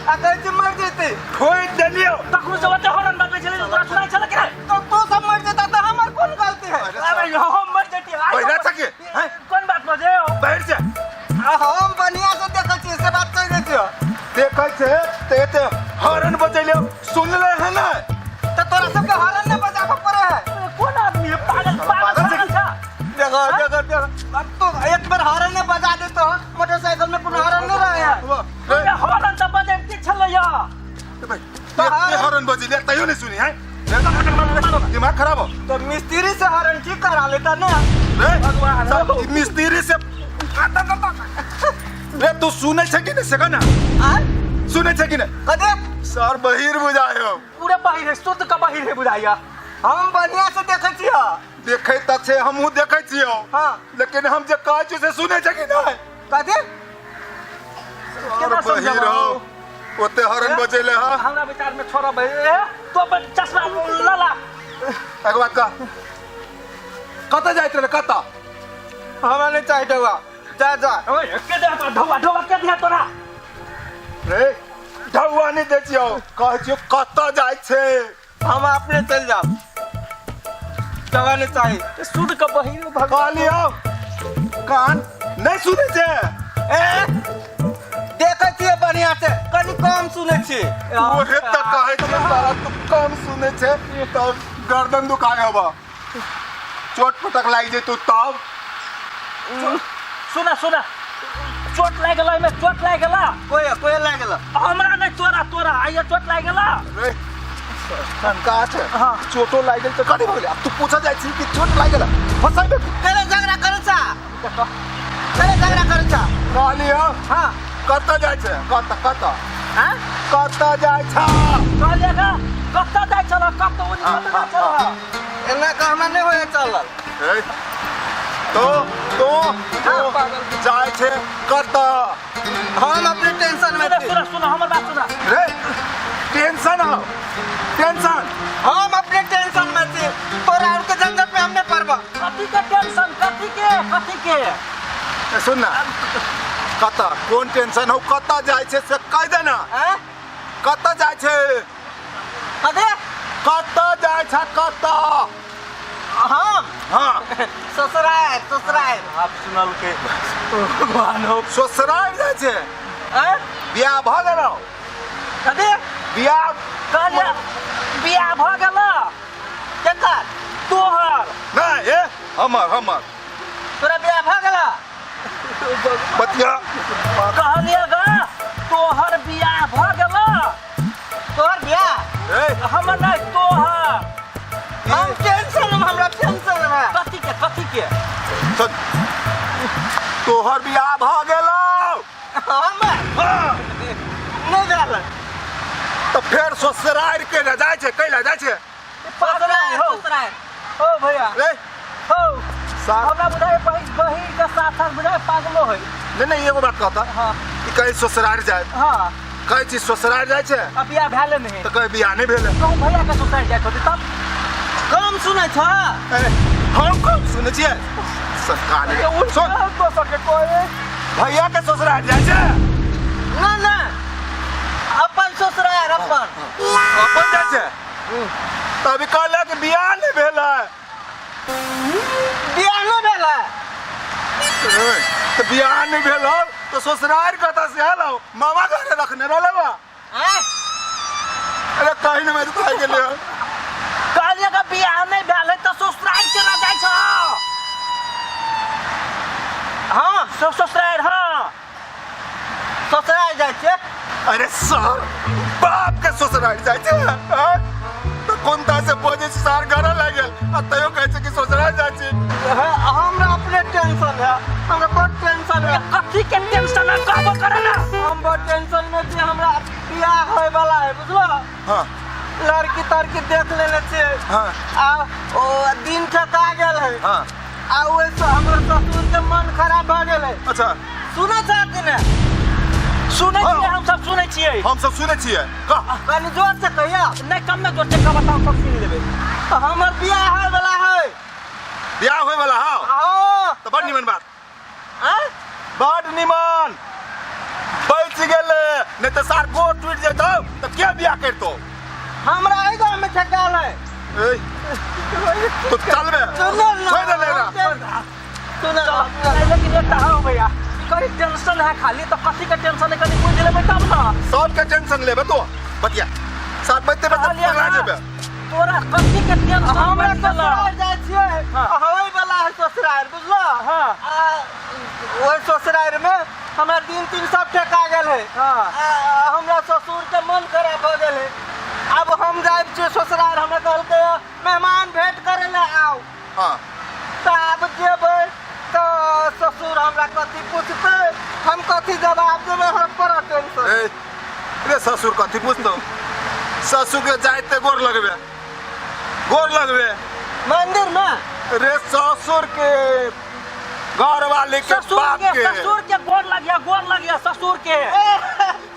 आ कहै छी मरि जेतै। ठोकि देलियौ। तखनो से ओते हॉर्न बजबै छलै, तोरा सुनाइ छलै कि नहि? तो तू सब मरि जेता तऽ हमर कोन गलती है? अरे हम मर जैती। बहिरा छै की हैं? कोन बात बजे हो? बहिर छै। आ हम बढ़िया से देखै छियै से बात कहि दै छियौ। देखै छै तऽ एते हॉर्न बजेलियौ, सुनले है ने? तऽ तोरा सबके हॉर्न नहि बजाबऽ पड़े है। कोन आदमी है? पागल पागल पागल छै। पागल छा। देखो देखो देखो, अब तो एक बार हॉर्न नहीं बजा दे तो मोटरसाइकिल में कोनो हॉर्न नहीं रहे है। रे, हॉर्न तऽ बजे की छलै या? भाई, एते हॉर्न बजेलियै तैयो नहि सुनी है? दिमाग खराब हो। तो मिस्त्री से हॉर्न ठीक करा लेता ना। रे भगवान। सब मिस्त्री से रे, तू सुनै छै कि नहि से कह ना। आ सुनै छै कि नहि? कदे सर बहिर बुझायो। पूरे बहिर है, शुद्ध का बहिर है बुझाइया। हम बढ़िया से देखै छियै। देखै तऽ छै, हमहूँ देखै छियौ। हाँ। लेकिन हम जे कहै छियै से सुनै छै कि नहि? कथी? केना बहिर समझाबू? हो, ओते हॉर्न बजेले हा। हमरा विचार में छोड़ा भाई, ए, तो अपन चश्मा लला। एक बात कह, कतऽ जाइत रहे कतऽ? हमरा नहीं चाहिए ढौआ, जा जा। ओए के दे तोरा ढौआ? ढौआ के दे तोरा? रे ढौआ नहि दै छियौ, कहै छियौ कतऽ जाइ छै। हम अपने चल जाओ, ढौआ नहीं चाहिए। शुद्ध का बहिर भगवान। कहलियौ कान नहि सुनै छै। ए देखै छियै बढ़िया से, कनि कम सुनै छियै। ओहे तऽ कहै छियौ साला, तू कम सुनै छै तब गर्दन दुखाय हब, चोट पटक लागि जेतौ तब। सुना सुना, चोट लागि गेल एहिमे? चोट लागि गेल? कोई कोई लागि गेल? हमरा नहि, तोरा तोरा आइए चोट लागि गेल। रे शंका छै। हाँ। चोटो लागि गेल तऽ कथी भऽ गेलै? आब तू पूछऽ जाइ छी कि चोट लागि गेल, फसैबे। केले झगड़ा करै छा? केले झगड़ा करै छा? कहलियौ। हाँ। कतऽ जाइ छै, कतऽ कतऽ? हाँ? कतऽ जाइ छ? कहलियै का कतऽ जाइ छल, कतऽ ओनी कतऽ जाइ छल? एना कऽ हमरा नहि होइए चलल। ए, तो तो तो जाइ छै कतऽ? हम अपने टेंशन में सुना छी। सुना सुना, हमर बात सुना। रे टेंशन हो, टेंशन। हम अपने टेंशन में छी, तोरा और के झंझट में हम नहीं पड़ब। कथी के टेंशन? कथी के, कथी के? ए, सुन ना, कतऽ कोन टेंशन हो, कतऽ जाइ छै से कहि दे ना। हैं? कतऽ जाइ छै? कथी? कतऽ जाइ छै, कतऽ? हम? हाँ। ससुराल, ससुराल। आप सुनल के भगवान हो। ससुराल जाइ छै? हैं? बियाह भऽ गेलौ? कथी? बियाह। कहलियै बियाह भऽ गेल। केकर? तोहर। नहि, ए हमर हमर। तोरा बियाह भऽ गेल? बतिया। कहलियै ग, तोहर बियाह भऽ गेल? तोहर बियाह? ए हमर नहि, तोहर। हम टेंशन में, हमरा टेंशन में। कथी के, कथी के? सुन, तोहर बियाह भऽ गेलौ? हमर? हाँ। नहीं भेल। तऽ फेर ससुरारि के लए जाइ छै, कैला जाइ छै? पागल ससुराल हो। ससुराल। हो भैया। रे हो। सार। हमरा बुझाइ बहिन, बहिन के साथ साथ बुझाइ पागलो है। नहि नहि, एगो बात कहता। हाँ। ई कहीं ससुरारि जाय? हाँ। कहै छी ससुरारि जाइ छै। अब बियाह भेले नहि। तऽ कहीं बियाह नहि भेलै। कहूँ भैया के ससुरारि जाइ होतै तब। कम सुनै छ। ए, हम कम सुनै छियै? सरकार सुन। दोसर के कोई भैया के ससुरारि जाइ छै? ना ना, अपन ससुराल, अपन। अपन जाइ छै तभी कहलक बियाह नहि भेलै। बियाह नहि भेल है। ए, तऽ बियाह नहि भेल हौ तऽ ससुरारि कतऽ से एलौ? मामा घरे रखने रहलै बा। आँय? अरे कहीं नहि मैं तऽ गेलै हँ। कहलियै के बियाह नहि भेल है तऽ ससुरारि केना जाइ छ? हाँ। ससुरारि, हाँ। ससुराल जाइ छियै। अरे सर, बाप के ससुरारि जाइ छै आँय? तऽ कोन ता से बजै छै सर, घर लागि गेल आ तैयो कहै छै कि ससुरारि जाइ छी। हमरा अपने टेंशन है, हमरा बहुत टेंशन है। कथी के टेंशन है, कहबो करे ना। हम बहुत टेंशन में छी, हमरा बियाह होय वाला है, बुझलो? हाँ। लड़की तड़की देख लेने छियै। हाँ। आ ओ दिन ठका गेल है। हाँ। आ ओहिसँ हमर ससुर के मन खराब भऽ गेल है। अच्छा। सुनै छह कि नहि? सुनै हाँ। छियै, हम सब सुनै छियै। हम सब सुनै छियै, कह। कनि जोर से कहिया। नहि, कम में जोर से कह, बताओ, सब सुनि लेबै। हमर बियाह होय वाला है। बियाह होय वाला हौ? हाँ। तऽ बड़ निमन बात। आँय? बड़ निमन, बचि बच गेले, नहीं तो सार गोड़ टूट जेतो तो के बियाह करतो? हमरा एहि गाँव में ठेकाल है। ए, तो चल बे। सुनो ना। छोड़ दे लेना। सुनो ना। लेकिन एकटा हौ भैया, कहीं टेंशन है खाली तो कथी के टेंशन है, कनी बुझि लेबै तब ना। सबके टेंशन लेबे तो बतिया साथ बजते बजते कहलियै पकड़ा ना, जेबे। तोरा कथी के टेंशन हमरा बनि गेलौ? ससुराल जाइ छियै। हाँ। होय वाला है ससुराल, बुझलो? हाँ। आ, ओहि ससुराल में हमरा दिन तीन सब ठेका गेल है। हाँ। आ, हमरा ससुर के मन खराब हो गेल है। अब हम जाइ छियै ससुराल, हमरा कहलकै मेहमान भेंट करे ले आउ। हाँ। तऽ आब जेबै तऽ ससुर हमरा कथी पूछतै, हम कथी जवाब देबै, हम बड़ा टेंशन। ए, रे ससुर कथी पूछतो? ससुर के जाइते गोर लगबे, गोर लगबे मंदिर में। रे ससुर के घर वाले के ससुर बाप के के ससुर के गोर लगिया, गोर लगिया ससुर के। ए,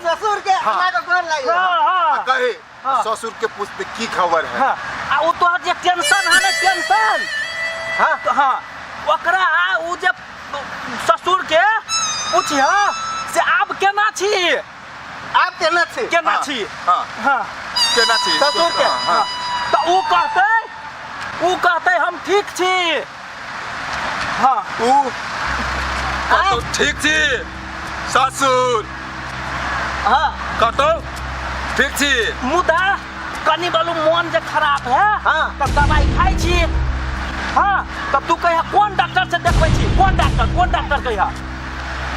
ससुर के हमरा के गोर लगिया। हाँ, हाँ। कहे हाँ। ससुर के पूछते की खबर है। हाँ। आ उ तोहर जे टेंशन है ना, टेंशन। हाँ। तो हाँ, ओकरा आ उ जे ससुर के पूछिह से आब केना छी? आब केना छी? केना हाँ, छी? हाँ। हाँ। केना छी? ससुर के। हाँ, हाँ। तऽ उ कहतै हम ठीक छी। हाँ। उ कतौ ठीक छी ससुर? हाँ। कतौ ठीक छी? मुदा कनी बलू मोन जे खराब है। हाँ। तऽ दवाई खाइ छी। हाँ, तऽ तू कहिया कोन डॉक्टर से देखबै छी? कोन डॉक्टर, कोन डॉक्टर कहिया?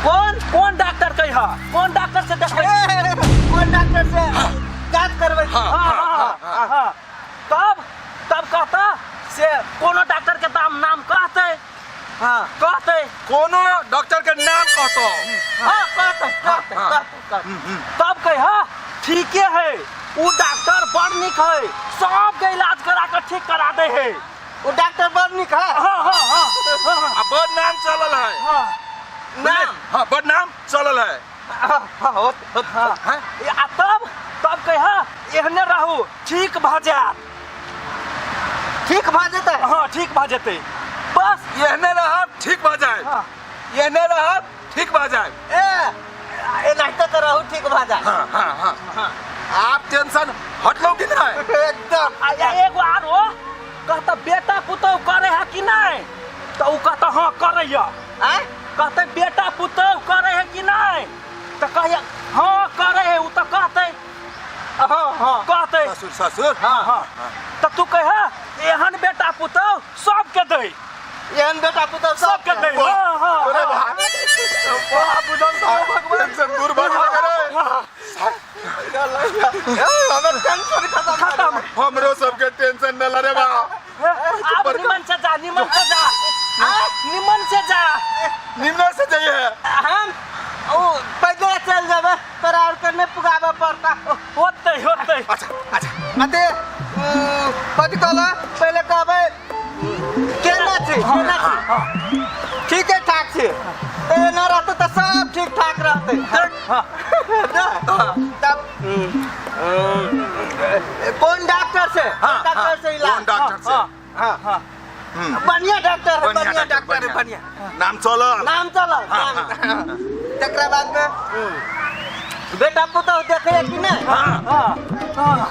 कोन कोन डॉक्टर कहिया, कोन डॉक्टर से देखबै छी? ए, कोन डॉक्टर से जांच करबै छी? हाँ। हाँ, हाँ, हाँ, हाँ। तब तब कहता से कोनो डॉक्टर के दाम नाम कहते। हाँ। कहते कोनो डॉक्टर के नाम कहतो। हाँ, कहते, कहते, हाँ। कहते, कहते। तब कह ठीके है, उ डॉक्टर बड़ निक है, सबके इलाज करा के ठीक करा दे है। वो डॉक्टर बड़ निक है। हाँ, हाँ, हाँ, हाँ, आ बड़ नाम चलल है। हाँ। नाम? हाँ, बड़ नाम चलल है। हाँ, हाँ, होत, होत, हाँ। हाँ? आ तब तब कह एहने रहू, ठीक भऽ जायत। ठीक भऽ जेतै? हाँ, ठीक भऽ जेतै बस। एहने रहब ठीक भऽ जाए। हाँ। एहने रहब ठीक भऽ जाए। ए, एनाहिते तऽ रहू, ठीक भऽ जाए। हाँ हाँ हाँ, आप टेंशन हटलो कि नहीं? एकदम। आ एगो आरो कहता बेटा पुतोह करे है कि नहीं, तो उ कहता हाँ करैया। आँय? कहते बेटा पुतोह करे है कि नहीं, तो कहिया हाँ करे है, उ तो कहते। हाँ, हाँ। कहते ससुर, ससुर। हाँ, हाँ। तो तू कह एहन बेटा पुतोह सबके दे। एहन बेटा पुतोह सबके दे। वाह, हाँ, हाँ, अरे हाँ। भाई, वाह, बुझल साहब, टेंशन दूर भऽ गेल रे। हमर टेंशन खत्म। खत्म। हमरो सबके टेंशन न रे बा। आब निमन से जा, निमन से जा, निमन से जा। निम्न से जाइए। हम ओ पैदल चल जेबै, तोरा और के नहि पुगाबऽ पड़ता। होतै, होतै। अच्छा, अच्छा। अते कथी कहल? पहिले कहबै केना छी, केना छी? ठीके ठाक छी। एना रहतै तऽ सब ठीक ठाक रहतै। हाँ। तब कोन डॉक्टर से, हाँ, डॉक्टर से इलाज? कोन डॉक्टर से? हाँ, हाँ, हाँ। बढ़िया डॉक्टर है, बढ़िया डॉक्टर है, बढ़िया नाम चलल। नाम चलल। हाँ, नाम। तकरा बाद में बेटा पुतोह देखे कि नहीं? हाँ। हाँ, हाँ।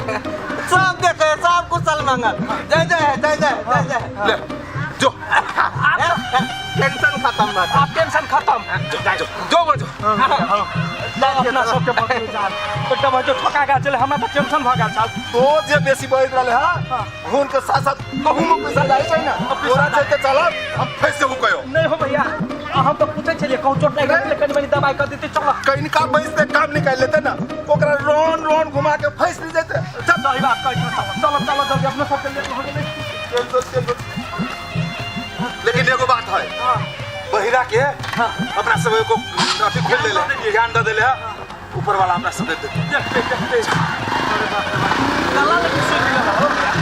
सब देखे, सब कुशल मंगल। जय जय है, जय जय, जय जय। ले जो। आब टेंशन खत्म भऽ गेल। आब टेंशन खत्म। जो, जो, जो। अपना सबके बदलू जान एकटा भाई ठोका गेल छलै, हमरा तऽ टेंशन भऽ गेल छल। तो जे बेसी बढ़ि रहले है, हुन के साथ साथ कहूँ में पैसा जाइ छै ना, तोरा चलते चलब हम फंस जेबू कयो। नहि हो भैया, हम तऽ पूछै छलियै कहूँ चोट लागि गेल, कनि मनि दवाइ कऽ देतै। चल। कनिका बैसते काम निकालि लेते ना, ओकरा रोन रोन घुमा के फंस नहीं जेते। चल। सही बात कहै छौ। चल, चल जल्दी, अपना सबके लेट भऽ गेलै। Tension, tension. लेकिन एगो बात है, बहिरा के अपना सब को अथी खोल देले, ज्ञान दे देले है, ऊपर वाला अपना सब दे दे। देखते देखते गला लेकिन सुनि गेल हो भैया।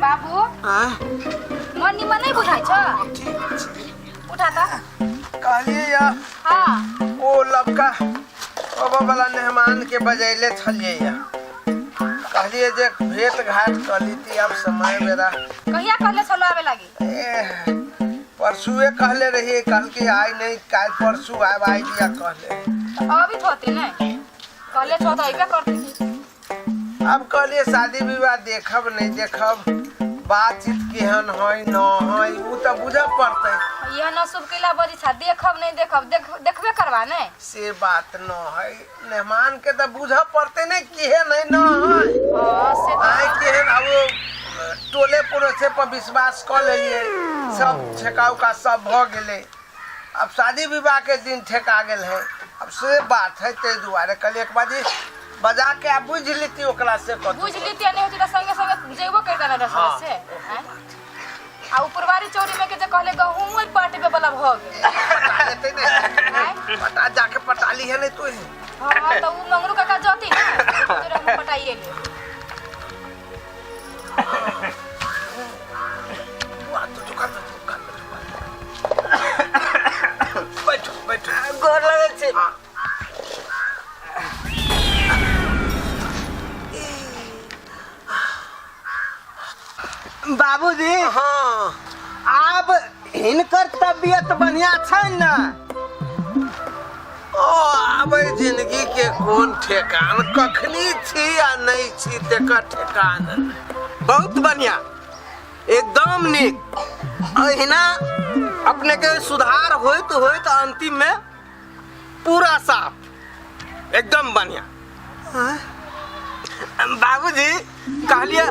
बाबू, मन निमन नहीं बुझाइ छ? उठा त। कहलियै या। हाँ। ओ लबका अबऽ वाला मेहमान के बजैले छलियै या, कहलियै जे भेंट घाट कऽ लीती, आब समय बेरा। कहिया कहले छलो आबे लागी? एह, परसुए कहले रहिए, कहलकै आइ नहि काल्हि परसू आयब, आइ दिया कहले। अभी होते नहीं कहले छो तो अइबे करते की। अब कहलिए शादी विवाह देखब नहीं देखब, बातचीत केहन है न है उ तऽ बुझऽ पड़तै। यह न शुभ कैला बजी छा, देखब नहीं देखब, देखबे करबा नहीं। से बात न है, मेहमान के तऽ बुझऽ पड़तै ने केहन है न है। हां से तो आइ केहन अब टोले पड़ोसे पर विश्वास कऽ लेलिए, सब ठेका उका सब भऽ गेलै, अब शादी विवाह के दिन ठेका गेल है। अब से बात है, ताहि दुआरे कहलिए एक बारी बजा के आ बुझि लेती ओकरा से कथी। बुझि लेती नहीं होती तो संगे संगे जेबो करता ना रसोई हाँ। से हैं? आ उपरवारी चौरी में के जे कहले गहूम पटबे वाला भ गेल। पटा लेते ने। आँय? पटा जाके पटा ली है नहीं तू। हाँ तो उ मंगरू काका जती ना तोरा हम पटाइए ले। तू दुकान में, दुकान में, दुकान में। बैठो बैठो। गोर लगै छी। हाँ। बाबूजी। हाँ। आब हिनकर तबियत बढ़िया छै ने? ओ आब जिंदगी के कोन ठेकान, कखनी छी आ नहीं छी तेकर ठेकान। बहुत बढ़िया, एकदम नीक। अहिना अपने के सुधार होइत होइत अंतिम में पूरा साफ, एकदम बढ़िया। बाबूजी कहलिए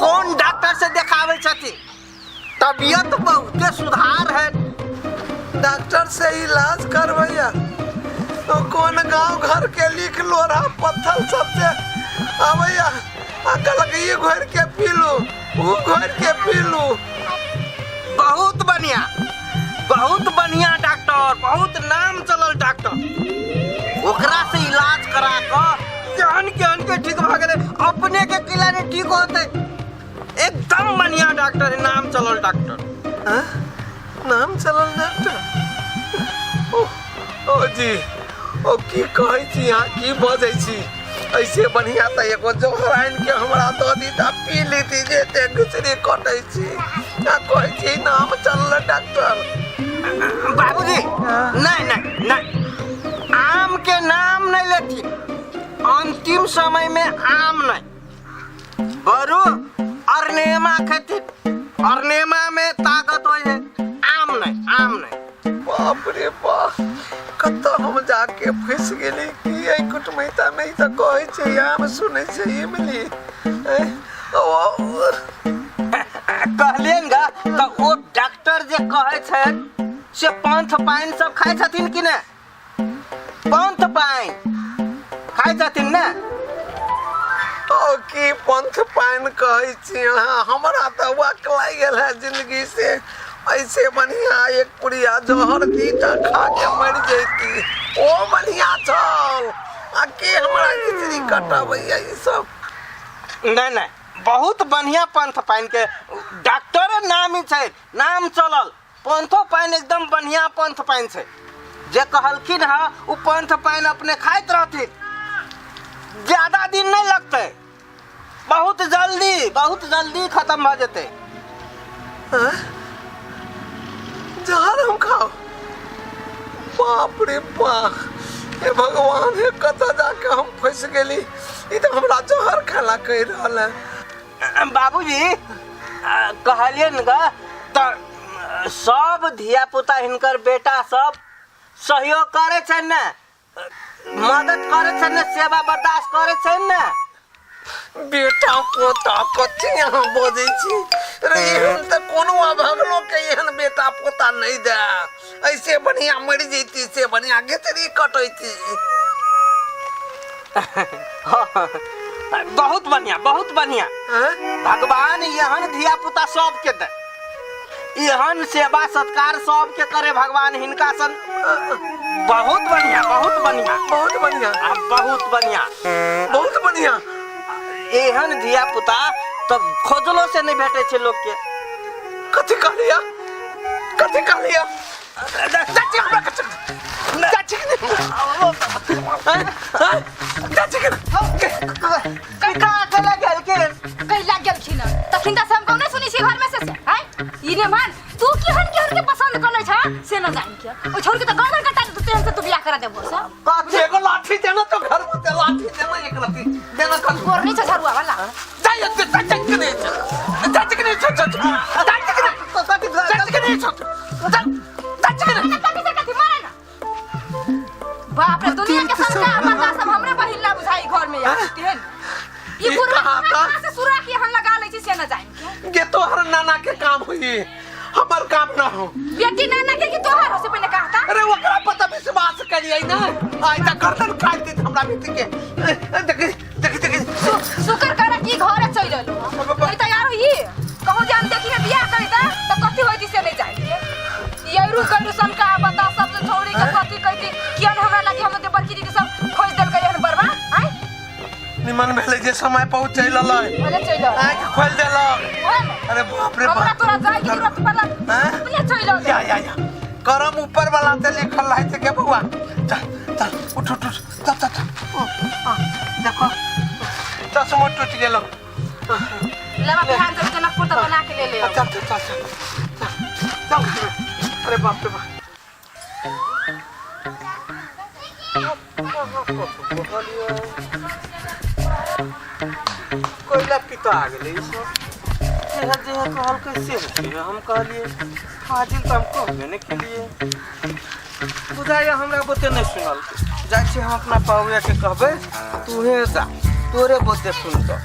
कौन डॉक्टर से देखावे छथिन? तबियत बहुते सुधार है। डॉक्टर से इलाज करबैया तो कौन गांव घर के लिख लोढ़ा पत्थर सबसे आबैया आ कहलक ई घोरि के पीलू ऊ घोरि के पीलू। बहुत बढ़िया, बहुत बढ़िया डॉक्टर, बहुत नाम चलल डॉक्टर। ओकरा से इलाज करा कऽ केहन केहन के ठीक भऽ गेलै, अपने के किला ने ठीक होतै। एकदम बढ़िया डॉक्टर है, नाम चलल डॉक्टर। हाँ? नाम चलल डॉक्टर? ओ, ओ जी, ओ की कहै छी अहाँ, की बजै छी? ऐसे बढ़िया तऽ एगो जहर आनि के हमरा दऽ दी तऽ पी लेती जे एते घिचड़ी कटै छी। आ कहै छी नाम चलल डॉक्टर। बाबूजी नहीं नहीं नहीं, आम के नाम नहीं लेथिन। अंतिम समय में आम नहीं, बरू अरनेमा खेथिन। अरनेमा में ताकत होइ है। आम नहीं, आम नहीं। बाप रे बाप, कतऽ हम जाके फंसि गेली की एहि कुटमैता में? ई तऽ कहै छै आम, सुनै छै इमली। कहलियनि गा तऽ ओ डॉक्टर जे कहै छै से पंथ पानि सब खाइ छथिन कि नहि? पंथ पानि खाइ छथिन ने? ओ की पंथ पानि कहै छी अहाँ? हमरा तऽ वक लागि गेल है जिंदगी से। ऐसे बढ़िया एक पुड़िया जहर दी तऽ खा के मरि जैती, ओ बढ़िया छल। आ के हमरा खिचड़ी कटबैया ई सब? नहीं नहीं, बहुत बढ़िया पंथ पानि के डॉक्टरे नाम ही छै, नाम चलल पंथो पानि, एकदम बढ़िया पंथ पानि छै। जे कहलखिन हँ ओ पंथ पानि अपने खाइत रहथिन, ज्यादा दिन नहीं लगतै, बहुत जल्दी, बहुत जल्दी खत्म भऽ जेतै। हाँ? जहर हम खाओ? बाप रे बाप, हे भगवान, हे कतऽ जाके हम फंसि गेली? ई तऽ हमरा जहर खाला कहि रहल है। बाबूजी कहलियनि ग तऽ सब धिया पुता हिनकर बेटा सब सहयोग करै छनि ने, मदद करै छनि ने, सेवा बर्दाश्त करै छनि ने? बेटा पोता कथी अहाँ बजै छी रे? एहन तऽ कोनो अभगलो के एहन बेटा पोता नहि दे। ऐसे बढ़िया मरि जैती, से बढ़िया घिचड़ी कटैती। बहुत बढ़िया, बहुत बढ़िया। हाँ? भगवान एहन धिया पुता सबके दे, एहन सेवा सत्कार सबके करे भगवान हिनका सन। बहुत बढ़िया, बहुत बढ़िया, बहुत बढ़िया, आ, बहुत बढ़िया, बहुत बढ़िया। एहन धिया पुता तऽ खोजलो से नहीं भेटै छै लोक के। कथी कहलिया? कथी कहलिया? चाची हमरा कथी, चाची के चाची के का केला गेलखिन? कैला गेलखिन तखिन तऽ हम कौने सुनै छी घर में से आय ई ने मान तू केहन केहन के पसंद न जान के ओ छोड़ के त गर्दन कटा दे तेहन से तू बियाह करा देबो से। कथी एगो लाठी देना तो घर में ते लाठी देना एक लाठी देना कल गोरनी छ झरुआ वाला। जाय जाय जाय के नहीं जाय के नहीं जाय जाय के नहीं जाय के नहीं जाय के नहीं। कथी से कथी मारे ना। बाप रे, दुनिया के संगा माता सब हमरे बहिन ला बुझाई घर में यार तेहन ई ई बुढ़वा कहाँ था? कहाँ से सुरा के यहाँ लगा लै छी से न जान के। ये तोहर नाना के काम हुई, हमर काम ना हो। बेटी नाना के कि तोहर हो से पहले कहता। अरे ओकरा पता विश्वास करिए ना, आइ त गर्दन काट देत हमरा बेटी के। देखी देखी देखी। शुक्र कर कि घरे चल गेलो, नहीं त यार ई कहूं जान देखी में बियाह करी त त कथी होई से नहीं जान के। ये रू करू सनका बता सब छोड़ी के कथी कहती कियन हमरा लागी हम ते बड़की दीदी सब खोज देलकै हन बरवा। आइ निमन भेलै जे समय पहुँच चललै, भले चल गेल, आँखि खोलि देलक। ओहे ने। अरे बाप रे हमरा बाप, तोरा जाय के जरूरत पड़ल अपने चल गेल। या या या करम ऊपर वाला ते लिखल रहै छै के बउआ। चल चल उठ उठ उठ चल चल चल। देखो चश्मो टूटि गेलो। लबा बिहान जब जनकपुर त बना के ले ले। चल चल चल चल चल। अरे बाप रे बाप। कोयला पिता आ गेलै ई सब जेहा जेहा कहलकै से हेतै। हम कहलियै फाजिल तऽ हम कहबे नहि केलियै, बुझाइए हमरा बोते नहि सुनलकै। जाइ छी हम अपना पाहुए के कहबै, तूहे जा तोरे बोते सुनतौ।